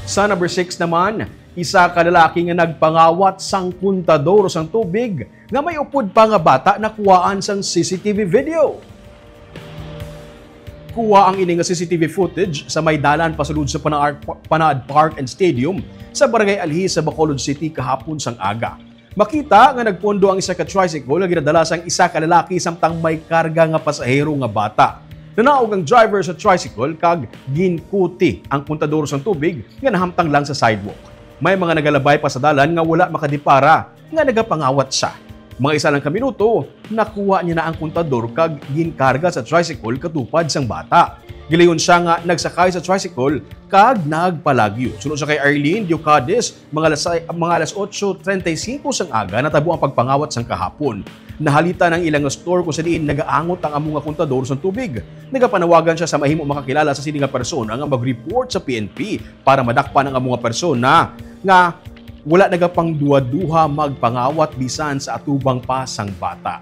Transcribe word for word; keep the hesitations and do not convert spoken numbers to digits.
Sa number six naman, isa ka lalaki nga nagpangawat sang kontador sang tubig nga may upod pa nga bata nakuhaan sang C C T V video. Kuha ang ini nga C C T V footage sa may dalan pasulod sa Panaad, Panaad Park and Stadium sa Barangay Alhi sa Bacolod City kahapon sang aga. Makita nga nagpondo ang isa ka tricycle nga ginadala sang isa ka lalaki samtang may karga nga pasahero nga bata. Nanaog ang driver sa tricycle kag ginkuti ang kontador sang tubig nga nahamtang lang sa sidewalk. May mga nagalabay pa sa dalan nga wala makadipara nga nagapangawat siya. Mga isa lang ka minuto, nakuha niya na ang kontador kag ginkarga sa tricycle katupad sang bata. Gilayon siya nga nagsakay sa tricycle kag nagpalagyo. Suno sa kay Arlene Diocades, mga alas, mga alas otso treinta y cinco sang aga natabo ang pagpangawat sang kahapon. Nahalitan ang ilang store kung sa diin nagaangot ang amo nga kontador sang tubig. Nagapanawagan siya sa mahimo makakilala sa sini nga persona nga mag-report sa P N P para madakpan ang amo nga persona nga wala nagapangduha-duha magpangawat bisan sa atubang pa sang bata.